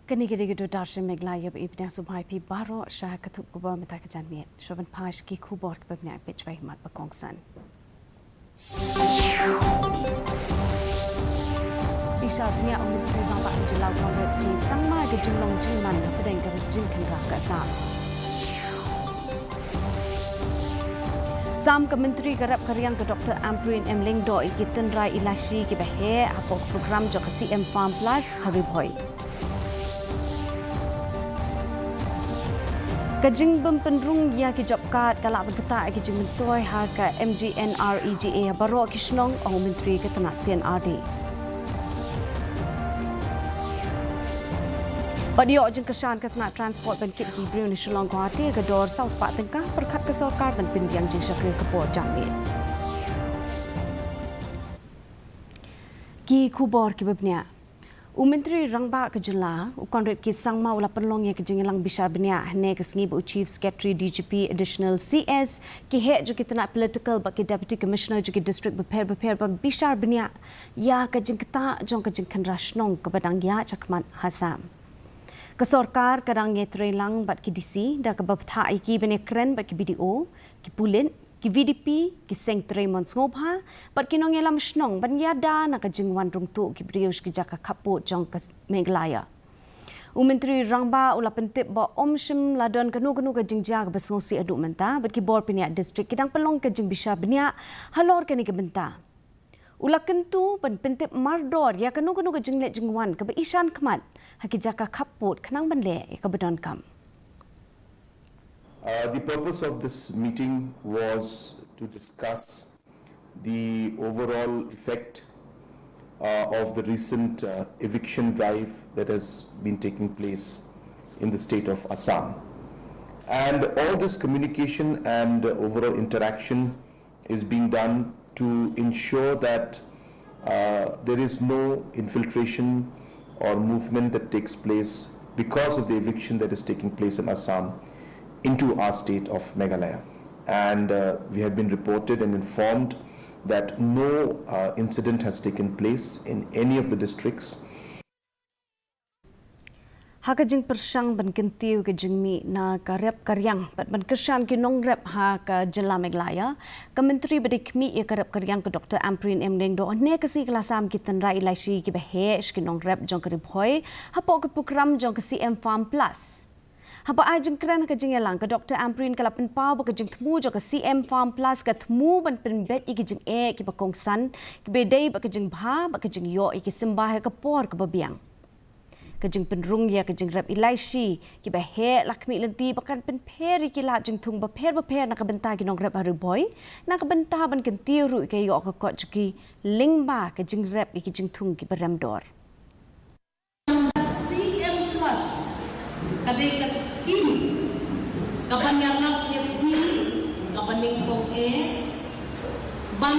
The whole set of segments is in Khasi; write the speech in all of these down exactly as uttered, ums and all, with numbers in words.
Kane ka dei ka Doordarshan Meghalaya ba i bniah. Sngewbha ïa phi baroh sha ka thup khubor mynta ka janmiet. Shuwa ban phai sha ki khubor kiba bniah, peit shwa ïa ki mat ba kongsan. Bishar bniah u Myntri Rangbah ka jylla u Conrad K Sangma ha ka jinglong jingman hapdeng ka jingkhynra ka Assam. Sam ka Myntri ka rep ka riang ka Doctor Ampareen M Lyngdoh ïa ki tynrai ilaishi kiba heh hapoh ka program jong ka C M Farm Plus ha Ri Bhoi. Ka jingbym pynrung ïa ki job card ka lah ban ktah ïa ki jingmyntoi ha ka M G N R E G A ha baroh ki shnong, ong u Myntri ka tnat C and R D. Bad ïoh jingkyrshan ka tnat Transport ban kit ïa ki briew na Shillong Guwahati ha ka dor saw spah tyngka, pyrkhat ka sorkar ban pynbiang jingshakri ha ka por janmiet. Ki khubor kiba bniah. U Myntri Rangbah ka jylla u Conrad K Sangma u la pynlong ïa ka jingïalang bishar bniah hynne ka sngi bad u Chief Secretary, D G P, Additional C S, ki heh jong ki tnat political bad ki Deputy Commissioner jong ki district bapher bapher ban bishar bniah ïa ka jingktah jong ka jingkhynra shnong kaba dang ïaid shakhmat ha Assam. Ka sorkar ka dang ïatreilang bad ki D C da kaba bthah ïa ki ban ïakren bad ki B D O, ki pulit, ki V D P, ki seng trei mon sngewbha bad ki nongïalam shnong ban ïada na ka jingwan rung tuh ki briew sha ki jaka khappud jong ka Meghalaya. U Myntri Rangbah u la pyntip ba ym shym la don kano kano ka jingjia kaba sngewsih haduh mynta bad ki bor pynïaid district ki dang pynlong ka jingbishar bniah halor kane ka bynta. U la kyntu ban pyntip mardor ïa kano kano ka jingleh jingwan kaba ishan khmat ha ki jaka khappud khnang ban leh ïa kaba donkam. Uh, the purpose of this meeting was to discuss the overall effect, uh, of the recent, uh, eviction drive that has been taking place in the state of Assam. And all this communication and, uh, overall interaction is being done to ensure that, uh, there is no infiltration or movement that takes place because of the eviction that is taking place in Assam into our state of Meghalaya. And, uh, we have been reported and informed that no, uh, incident has taken place in any of the districts. Ha ka jingpyrshang ban kyntiew ka jingmih na ka rep ka riang bad ban kyrshan ki nongrep ha ka jylla Meghalaya, ka Myntri ba dei khmih ïa ka rep ka riang ka Doctor Ampareen M Lyngdoh hynne ka sngi ka la sam ki tynrai ilaishi kiba heh sha ki nongrep jong ka Ri Bhoi hapoh ka program jong ka C M Farm Plus. Haba ai jingkren ha ka jingïalang, ka Doctor Ampareen ka la pynpaw ba ka jingthmu jong ka C M Farm Plus ka thmu ban pynbeit ïa ki jingeh kiba kongsan kiba dei bad ka jingbha bad ka jingïoh ïa ki symbai ha ka por kaba biang. Ka jingpynrung ïa ka jingrep ilaishi kiba heh la khmih lynti ba kan pynpher ïa ki lad jingthung bapher bapher na ka bynta ki nongrep ha Ri Bhoi, na ka bynta ban kyntiew ruh ïa ka ïoh ka kot jong ki lyngba ka jingrep ïa ki jingthung kiba rem dor. C M Plus ka dei ka skim kaban ïarap ïa phi kaba nyngkong eh ban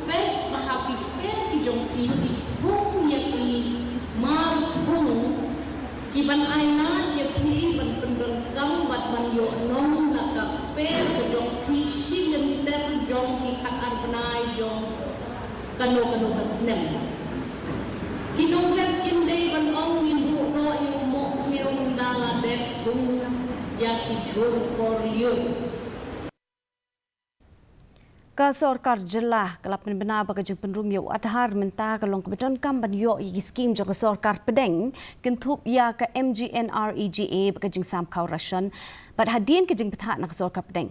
peit ba ha ki pher ki jong phi ki thung ïa ki mar thung kiban ailad ïa phi ban pyndonkam bad ban ïoh nong na ka pher ka jong phi shi lynter jong ki khatar bnai jong kano kano ka snem. Ki nongrep kim dei ban ong ngin buh noh ïa u mohmiew ynda la dep thung ïa ki jhur kor lyiur. Ka sorkar jylla ka la pynbna ba ka jingpynrung ïa u Aadhaar mynta ka long kaba donkam ban ïoh ïa ki skim jong ka sorkar pdeng, kynthup ïa ka M G N R E G A bad ka jingsam khaw ration bad hadien ka jingbthah na ka sorkar pdeng.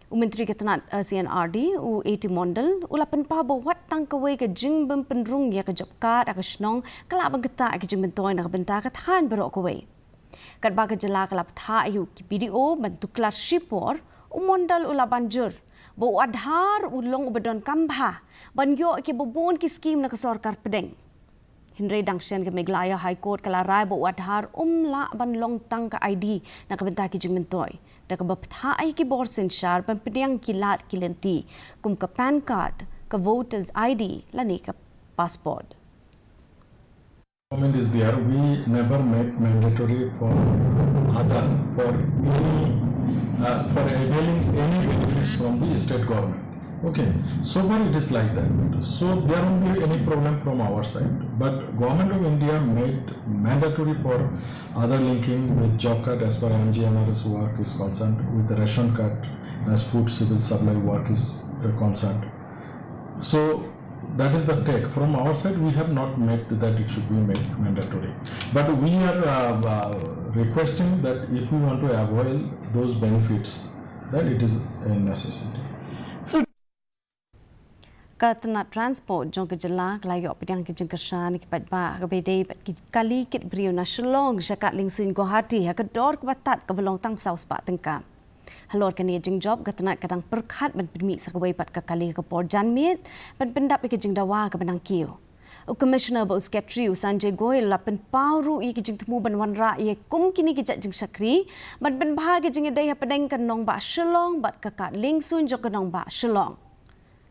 U Myntri ka tnat, eh, C and R D, u A T Mondal, u la pynpaw ba wat tang kawei ka jingbym pynrung ïa ka job card ha ka shnong ka lah ban ktah ïa ka jingmyntoi na ka bynta ka thaiñ baroh kawei. Katba ka jylla ka la bthah ïa ki B D O ban tuklar shipor, u Mondal u la ban jur ba u Aadhaar u long uba donkam bha ban ïoh ïa kiba bun ki skim na ka sorkar pdeng. Hynrei dang shen ka Meghalaya High Court ka la rai ba u Aadhaar um lah ban long tang ka I D na ka bynta ki jingmyntoi, da kaba bthah ïa ki bor synshar ban pdiang ki lad ki lynti kum ka PAN card, ka voters I D lane ka passport. Government is there, we never make mandatory for Aadhaar for any, uh, for availing any benefits from the state government. Okay, so far it is like that. So there won't be any problem from our side. But Government of India made mandatory for Aadhaar linking with job card as far M G N R S work is concerned, with the ration card as food civil supply work is uh, concerned. So that is the take. From our side, we have not made that it should be made mandatory. But we are uh, uh, requesting that if we want to avail those benefits, then it is a necessity. Ka tnat transport jong ka jylla ka la ïoh pdiang ki jingkyrshan ki paidbah kaba ïadei bad ki kali kit briew na Shillong sha ka liengsuiñ Guwahati ha ka dor kaba tad kaba long tang saw spah tyngka. Halor kane ka jingjop ka tnat ka dang pyrkhat ban pynmih sa kawei pat ka kali ha ka por janmiet ban pyndap ïa ka jingdawa kaba nang kiew. U Commissioner bad u Secretary u Sanjay Goyal la pynpaw ruh ïa ki jingthmu ban wanrah ïa kum kine ki jait jingshakri ban pynbha ïa ka jingïadei hapdeng ka nongbah Shillong bad ka kad liengsuiñ jong ka nongbah Shillong.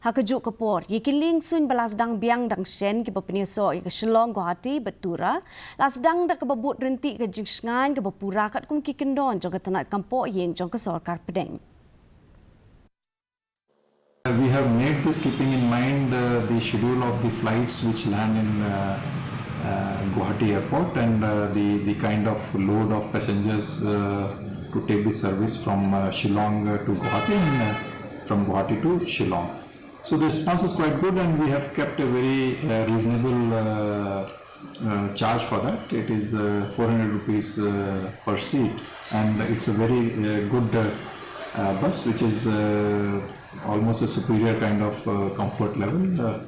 Ha kajuh ka por, ïa ki liengsuiñ ba la sdang biang dang shen kiba pynïasoh ïa ka Shillong Guwahati bad Tura la sdang da kaba bud ryntih ka jingshngaiñ kaba pura katkum ki kyndon jong ka tnat kam poh ïing jong ka sorkar pdeng. We have made this keeping in mind uh, the schedule of the flights which land in uh, uh, Guwahati airport and uh, the, the kind of load of passengers uh, to take the service from uh, Shillong uh, to Guwahati and uh, from Guwahati to Shillong. So the response is quite good and we have kept a very uh, reasonable uh, uh, charge for that. It is uh, four hundred rupees uh, per seat and it's a very uh, good uh, uh, bus which is uh, almost a superior kind of uh, comfort level. Uh,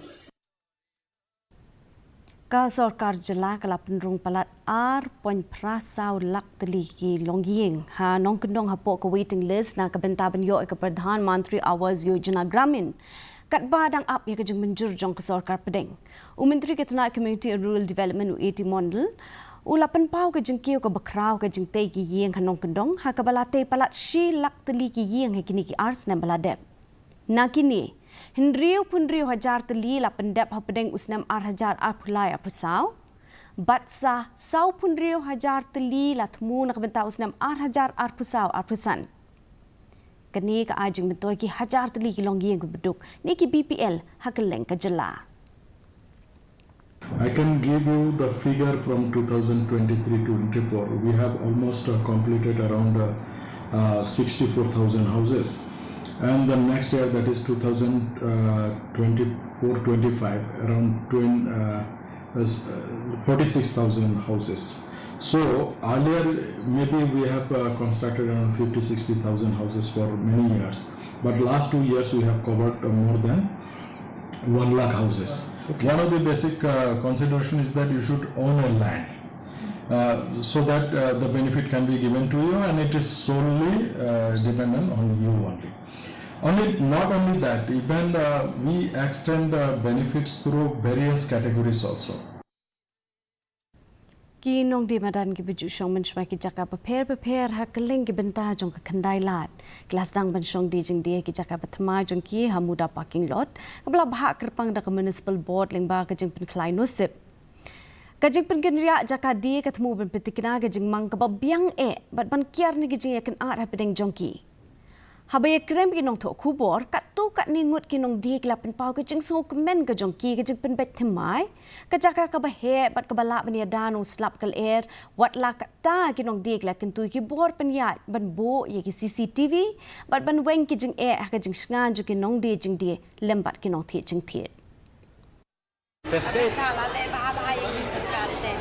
Ka sorkar jylla ka la pynrung palat ar point phra saw lak tylli ki longïing ha nongkyndong hapoh ka waiting list na ka bynta ban ïoh ïa ka Pradhan Mantri Awas Yojana Gramin. Katba dang ap ïa ka jingmynjur jong ka sorkar pdeng. U Myntri ka tnat Community and Rural Development u A T Mondal u la pynpaw ka jingkiew kaba khraw ka jingtei ki ïing ha nongkyndong ha kaba la tei palat shi lak tylli ki ïing ha kine ki ar snem ba la dep. Na kine, hynriewphew hynriew hajar tylli la pyndep hapdeng u snem ar hajar arphew lai arphew saw bad sa sawphew hynriew hajar tylli la thmu na ka bynta u snem ar hajar arphew saw arphew san. Kane ka ai jingmyntoi ki hajar tylli ki longïing ba duk ne ki B P L ha kylleng ka jylla. I can give you the figure from two thousand twenty-three twenty-four. We have almost uh, completed around uh, uh, sixty-four thousand houses. And the next year, that is two thousand twenty-four twenty-five, around twenty, uh, forty-six thousand houses. So earlier, maybe we have uh, constructed around fifty, sixty thousand houses for many years. But last two years, we have covered uh, more than one lakh houses. Okay. One of the basic uh, consideration is that you should own a land uh, so that uh, the benefit can be given to you and it is solely uh, dependent on you only. Only not only that, even uh, we extend the benefits through various categories also. Ki nongdie madan kiba ju shong mynshwa ki jaka bapher bapher ha kylleng ki bynta jong ka khyndai lad ki la sdang ban shong die jingdie ki jaka bathymmai jong ki ha Muda parking lot kaba la bhah kyrpang da ka Municipal Board lyngba ka jingpynkhlaiñ nusip. Ka jingpynkynriah jaka die ka thmu ban pyntikna ka jingmang kaba biang eh bad ban kiar na ka jingïakynad hapdeng jong ki. Haba ïakren bad ki nongthoh khubor, katto katne ngut ki nongdie ki la pynpaw ka jingsngewkmen ka jong ki ka jingpynbeit thymmai ka jaka kaba heh bad kaba lah ban ïada nongslap ka lyer. Watla katta ki nongdie ki la kyntu ïa ki bor pynïaid ban buh ïa ki C C T V bad ban weng ki jingeh ha ka jingshngaiñ jong ki nongdie jingdie lem bad ki nongthied jingthied. Best day. Best ka la leh bha bha ïa ki sorkar te.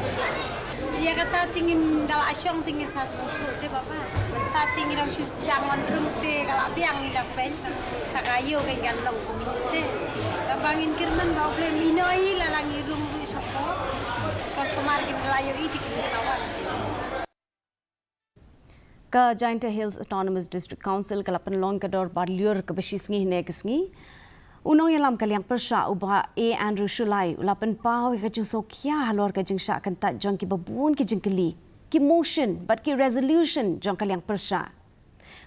Ïa kata te ngin da la shong te ngin sa sngewthuh te baba. Mynta te ngi dang shu sdang wan rung te ka la biang ngi dang pyn. Sa ka ïoh ka ngan long kum te. Tang ba ngin kyrmen ba U Blei un ïehnoh ïa la la ngi rung ruh sha pdeng. Customer kin la ïoh ïa te kin sa wan. Ka Jaintia Hills Autonomous District Council ka la pynlong ka dorbar lyiur kaba shi sngi hynne ka sngi. U nongïalam ka liang pyrshah u Bah A Andrew Shullai u la pynpaw ïa ka jingsngewkhia halor ka jingshah kyntait jong kiba bun ki jingkylli, ki motion bad ki resolution jong ka liang pyrshah.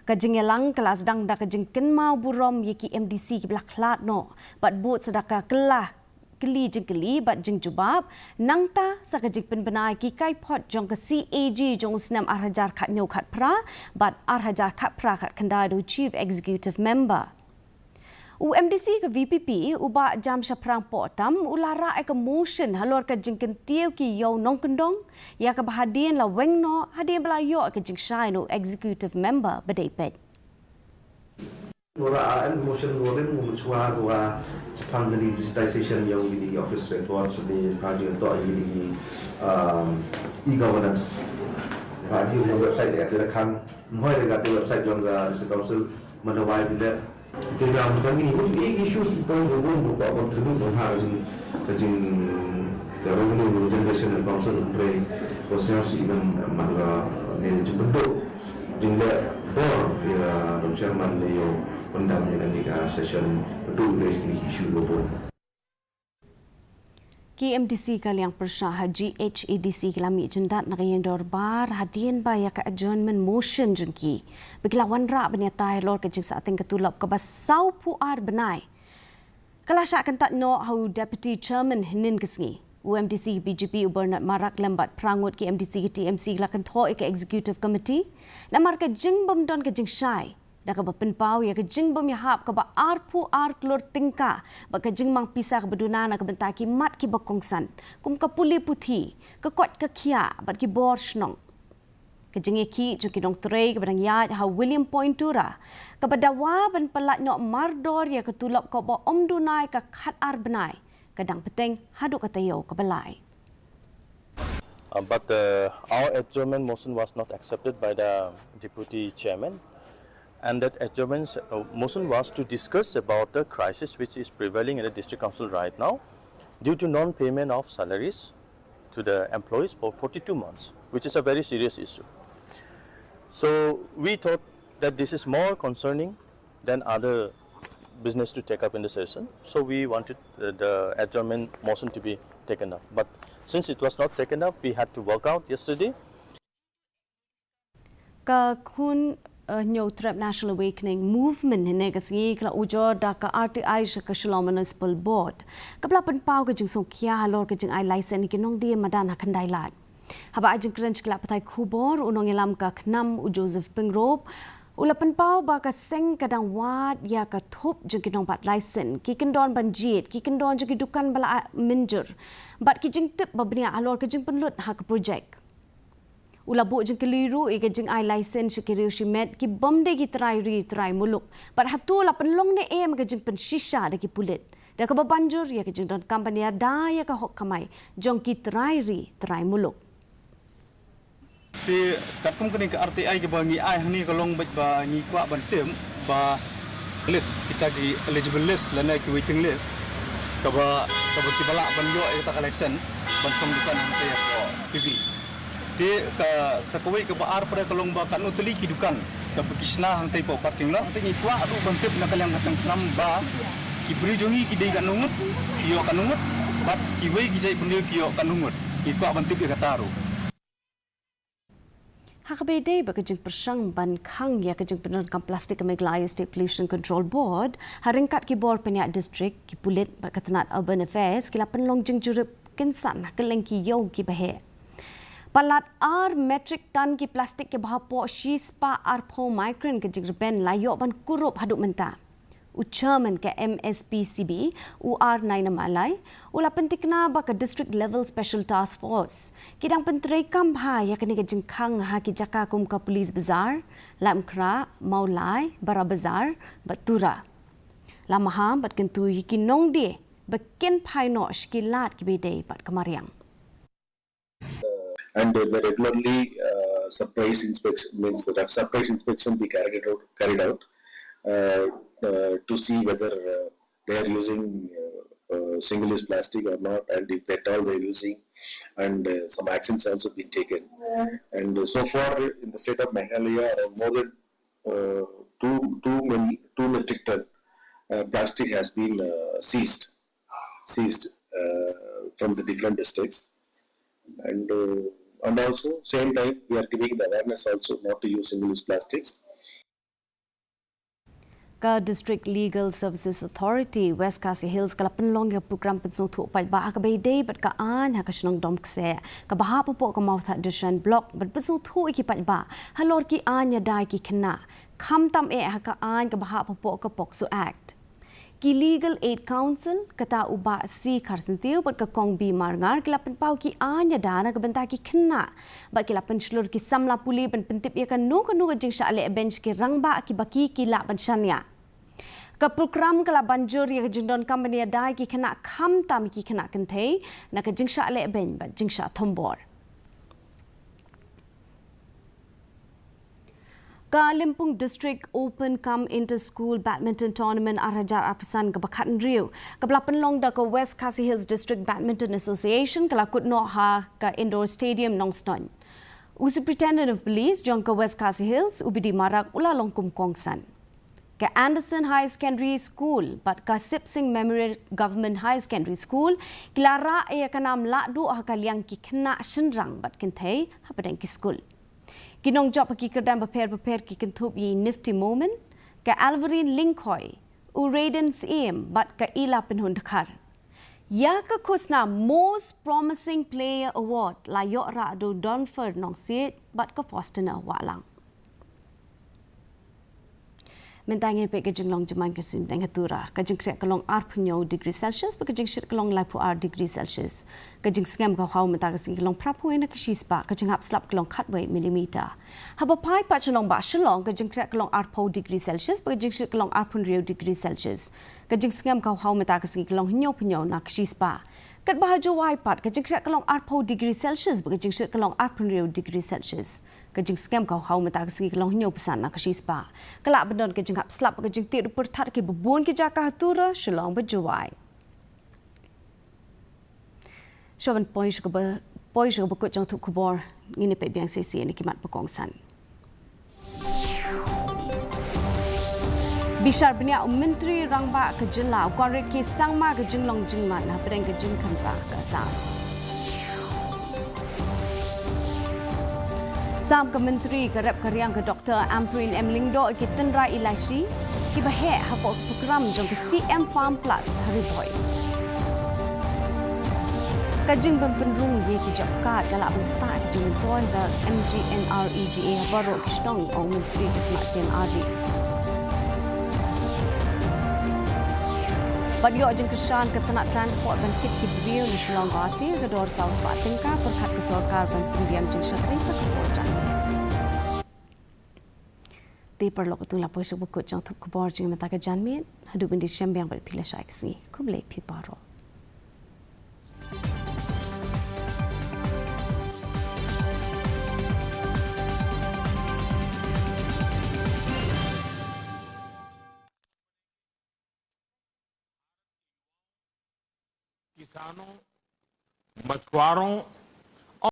Ka jingïalang ka la sdang da ka jingkynmaw burom ïa ki M D C kiba la khlad noh bad bud sa da ka kylla kylli jingkylli bad jingjubab nangta sa ka jingpynbna ïa ki kaiphod jong ka C A G jong u snem ar hajar khathynñiew khatphra bad ar hajar khatphra khatkhyndai da u Chief Executive Member. U MDC ka VPP, u Bah Jamshaphrang Pohtam, u la rah ïa ka motion halor ka jingkyntiew ki ïew nongkyndong, ïa kaba hadien la weng noh, hadien ba la ïoh ka jingshai na u executive member ba dei peit. Nora an motion ngorim ngu mchwa dua chapang dani digitization yong dini office record sini pa jing to dini, um, e-governance. Pa di yong website ya tira kan mhoi de gati website yong ga district council manawai dile. Ite da mkan ini mungkin e issues point go go go contribute dong ha jing ka jing ka revenue generation and council pre ko sel si iban man ga ne jing bentuk. Jingle bor ïa dong chairman ne ïa pendam ïa kane ka session betul dari segi issue go bun. Ki MDC ka liang pyrshah ha GHADC ki la mih jyndat na ka ïing dorbar hadien ba ïa ka adjournment motion jong ki ba ki la wanrah ban ïatai halor ka jingsahteng ka tulop kaba sawphew ar bnai. Ka la shah kyntait noh ha u Deputy Chairman hynnin ka sngi. U MDC BJP u Bernard Marak lem bad phra ngut ki MDC ki TMC ki la kynthoh ïa ka Executive Committee namar ka jingbym don ka jingshai da kaba pynpaw ïa ka jingbym ïahap kaba arphew ar klur tyngka bad ka jingmang pisa kaba duna na ka bynta ki mat kiba kongsan kum ka pule puthi, ka koit ka khiah bad ki bor shnong. Ka jingïakhih jong ki nongtrei kaba dang ïaid ha William Point Tura kaba dawa ban pyllait noh mardor ïa ka tulop kaba ym duna ïa ka khatar bnai ka dang bteng haduh ka taïew kaba lai. Uh, but uh, our adjournment motion was not accepted by the deputy chairman, and that adjournment uh, motion was to discuss about the crisis which is prevailing in the district council right now due to non-payment of salaries to the employees for forty-two months, which is a very serious issue. So we thought that this is more concerning than other business to take up in the session. So we wanted uh, the adjournment motion to be taken up. But since it was not taken up, we had to walk out yesterday. Ka khun uh, Hynñiewtrep National Awakening Movement hynne ka sngi ka la ujor da ka RTI sha ka Shillong Municipal Board kaba la pynpaw ka jingsngewkhia halor ka jingai laisen ki nongdie madan ha Khyndai Lad. Haba ai jingkren sha ki lad pathai khubor u nongïalam ka KHNAM u Joseph Pyngrope u la pynpaw ba ka seng ka dang wad ïa ka thup jong ki nongbat laisen, ki kyndon ban jied, ki kyndon jong ki dukan ba la mynjur bad ki jingtip ba bniah halor ka jingpynlut ha ka projek. U la buh jingkylli ruh ïa ka jingai laisen sha ki riew shimet ki bym dei ki trai ri trai muluk bad hato la pynlong ne em ka jingpynshisha da ki pulit da kaba ban jur ïa ka jingdonkam ban ïada ïa ka hok kamai jong ki trai ri trai muluk. Te katkum kane ka RTI kaba ngi ai hangne ka long beit ba ngi kwah ban tip ba list kita ki eligible list lane ki waiting list kaba kaba kiba lah ban ïoh ïa kata ka license ban song dukan hangta ïa ka PV. Te ka sa kawei kaba ar pat ka long ba katno tylli ki dukan kaba ki shna hangta ïa ka parking lot. Te ngi kwah ruh ban tip na ka liang ka seng slam ba ki briew jong ngi ki dei katno ngut, ki ïoh katno ngut bad kiwei ki jaitbynriew ki ïoh katno ngut. Ngi kwah ban tip ïa kata ruh. Ha kaba ïadei bad ka jingpyrshang ban khang ïa ka jingpyndonkam plastik ka Meghalaya State Pollution Control Board ha ryngkat ki bor pynïaid district, ki pulit bad ka tnat Urban Affairs ki la pynlong jingjurip kynsan ha kylleng ki ïew kiba heh. Palat ar metric ton ki plastik kiba hapoh shispah arphew micron ka jingrben la ïoh ban kurup haduh mynta. U Chairman ka MSPCB, u R Naina Malai, u la pyntikna ba ka District Level Special Task Force ki dang pyntreikam bha ïa kane ka jingkhang ha ki jaka kum ka Police Bazar, Laitumkhrah, Mawlai, Barabazar bad Tura. La maham bad kyntu ïa ki nongdie ba kin phai noh sha ki lad kiba ïadei bad ka mariang. And they regularly uh, surprise inspection, means that surprise inspection be carried out, carried out uh, uh, to see whether uh, they are using uh, uh, single-use plastic or not, and if at all they are using, and uh, some actions also been taken. And so far in the state of Meghalaya, around more than uh, two, two, mil, two metric ton uh, plastic has been uh, seized, seized uh, from the different districts. And, uh, and also, same time, we are giving the awareness also not to use single-use plastics. Ka District Legal Services Authority West Khasi Hills ka la pynlong ïa ka program pynsngewthuh paidbah ha kaba ïadei bad ka aiñ ha ka shnong Domkseh kaba hap hapoh ka Mawthadraishan Block bad pynsngewthuh ïa ki paidbah halor ki aiñ ïada ïa ki khynnah, khamtam eh ha ka aiñ kaba hap hapoh ka POCSO Act. Ki Legal Aid Counsel, kata u Bah C Kharsyntiew bad ka Kong B Marngar, ki la pynpaw ki aiñ ada na ka bynta ki khynnah bad ki la pynshlur ki samla pule ban pyntip ïa kano kano ka jingshah lehbeiñ sha ki rangbah kiba ki ki lah ban shaniah. Ka prokram ka la ban jur ïa ka jingdonkam ban ïada ïa ki khynnah khamtam ïa ki khynnah kynthei na ka jingshah lehbeiñ bad jingshah thombor. Ka Lympung District Open cum Inter School Badminton Tournament ar hajar arphew san kaba khathynriew, kaba la pynlong da ka West Khasi Hills District Badminton Association, ka la kut noh ha ka Indoor Stadium Nongstoiñ. U Superintendent of Police jong ka West Khasi Hills, u B D Marak, u la long kum kongsan. Ka Anderson Higher Secondary School bad ka Sip Sing Memorial Government Higher Secondary School ki la rah ïa ka nam lah duh ha ka liang ki khynnah shynrang bad kynthei hapdeng ki skul. Ki nongjop ha ki kyrdan bapher bapher ki kynthup ïa i Nifty Momin, ka Alvarine Lyngkhoi, u Raiden Syiem bad ka Ila Pynhun Dkhar. Ïa ka khusnam Most Promising Player Award la ïoh rah da u Donfer Nongsiej bad ka Faustina Wahlang. Mynta ngin peit ka jinglong jemai ka sngi mynta ha Tura. Ka jingkhreh ka long arphew hynñiew degree Celsius bad ka jingshit ka long laiphew ar degree Celsius. Ka jingsngem ka hau mynta ka sngi ka long phraphew na ka shispah, ka jinghap slap ka long khatwei millimeter. Haba phai pat sha nongbah Shillong, ka jingkhreh ka long arphew degree Celsius bad ka jingshit ka long arphew hynriew degree Celsius. Ka jingsngem ka hau mynta ka sngi ka long hynñiewphew na ka shispah. Katba ha Jowai pat, ka jingkhreh ka long arphew degree Celsius bad ka jingshit ka long arphew hynriew degree Celsius. Ka jingsngem ka hau mynta ka sngi ka long hynñiewphew san na ka shispah. Ka lah ban don ka jinghap slap bad ka jingtied u pyrthat ha kiba bun ki jaka ha Tura, Shillong bad Jowai. Shuwa ban poi sha kaba, poi sha kaba kut jong thup khubor, ngin ïa peit biang shisha na ki mat ba kongsan. Bishar bniah u Myntri Rangbah ka jylla u Conrad K Sangma ha ka jinglong jingman hapdeng ka jingkhynra ka Assam. Sam ka Myntri ka rep ka riang ka Doctor Ampareen M Lyngdoh ïa ki tynrai Ilaishi kiba heh hapoh ka prokram jong ka C M Farm Plus ha Ri Bhoi. Ka jingbym pynrung ïa ki job card ka lah ban ktah ïa ki jingmyntoi ha ka M G N R E G A ha baroh ki shnong, ong u Myntri ka tnat C M R D. Bad ïoh jingkyrshan ka tnat Transport ban kit ki briew na Shillong Guwahati ha ka dor saw spah tyngka, pyrkhat ka sorkar ban pynbiang jingshakri ha ka por jong. Te paralok, to la poi sha kaba kut jong thup khubor jong mynta ka janmiet. Haduh ban ïashem biang bad phi lashai ka sngi, khublei phi baroh. किसानों, मछुआरों